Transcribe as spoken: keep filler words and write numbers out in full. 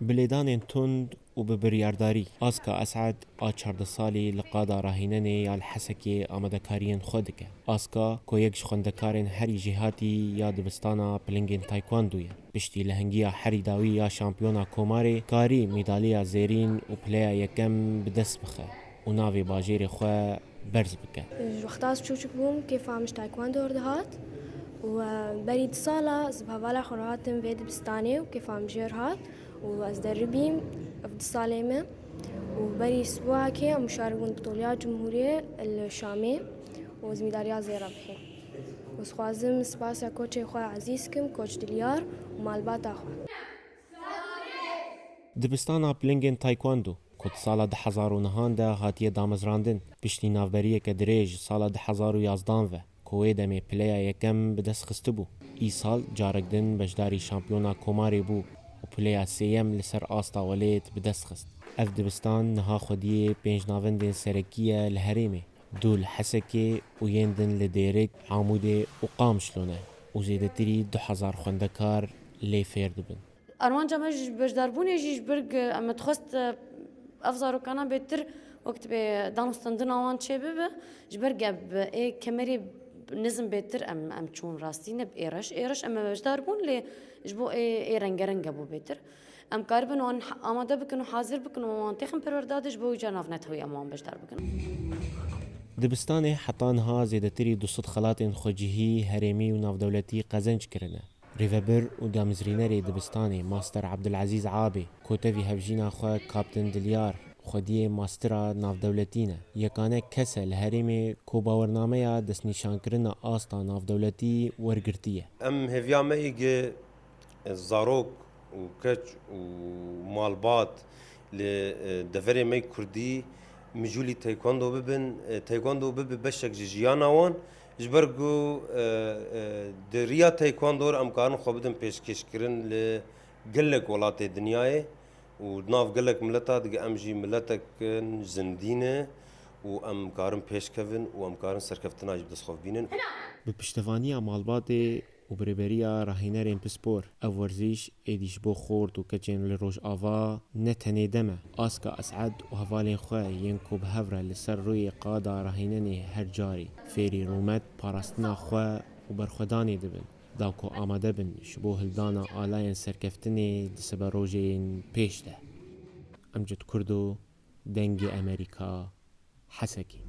Bi lêdanên tund û bi biryardarî, Aska Esad a çardeh salî li qada rahînenê ya li Hesekê amadekariyên xwe dike. Aska, ku yek ji xwendekarên herî jêhatî ya dibistana pilingên taekwondo ye, piştî lehengiya herî dawî ya şampiyona Komarê, karî mîdaliya zêrîn û pileya yekem bi dest bixe û navê bajêrê xwe berz bike. Ji wexta ez çûçik bûm, kêfa min ji taekwondo re dihat û, e, berî du sala ez bi hevala xwe re hatim vê dibistanê û kêfa min jê re hat û ez deribîm, ev du salê me û berî sibahekê em şaribûn bi toliya cumhûriyê li Şamê û ez mîdaliya zêra bihêm. Û ez xwazim spasiya koçê xwe ezîz kim, koç Dilyar û malbata xwe. Dibistana pilingên taekwondo, ku di sala du hezar û nehan de hatiye damezrandin, piştî navberiyeke dirêj ji sala du hezar û yazdan ve, ku wê demê pileya yekem bi dest xistibû, îsal carek din beşdarî şampiyona Komarê bû û pileya sêyem li ser asta welêt bi dest xist. Ev dibistan niha xwediyê pênc navendên serekî ye li herêmê, du li Hesekê û yên din li Dêrik, Amûdê û Qamişlo ne û zêdetirî du hezar xwendekar lê fêr dibin. Armanca me ji beşdarbûnê jî ji ber ku em dixwest, e, ev zarokana bêtir wek dibê danûstandina wan çêbibe, ji ber ku bi ê kemerê nizm bêtir em, em çûn rastî ne bi êreş. Êreş em ê beşdar bûn, lê ji bo ê, ê rengereng hebû bêtir. Em karibin wan ha-, amade bikin û hazir bikin û wan têxin perwerda de, ji bo wî ca navnetewî em wan beşdar bikin. Dibistanê heta niha zêdetirî du sed xelatên xwecihî herêmî û navdewletî qezenc kirine. Rêvebir û damezrînerê dibistanê Master Abdulazîz Abê, ku tevî hevjîna xwe Kaptin Dilyar, xwediyê mastera navdewletî ne. Yekane kes e li herêmê ku bawernameya destnîşankirina asta navdewletî wergirtiye. Em hêviya me yê gi zarok û keç û malbat li, e, deverê me kurdî mijûlî taekwondo bibin, e, taekwondo bibe beşek ji jiyana wan. Ji ber ku, e, e, di riya taekwondo re em karin xwe bidin pêşkêşkirin li gelek welatê dinyayê û di nav gelek mileta dige em jî miletek in zindî ne û em karin pêşkevin û em karin serkeftina jî bi dest xwe bibînin. Bi piştevaniya malbatê û bi rêberiya rahînerên pispor, ev werzîş êdî ji bo xort û keçên li Rojava ne tenê dem e. Aska Esed û hevalên xwe yên ku bi hev re li ser rûyê qada rahînenê her carî fêrî rûmet, parastina xwe û berxwedanê dibin, da ku amade bin ji bo hildana alayên serkeftinê di siberojên pêş de. Emcid Kurdo, Dengê Amerîka, Hesekê.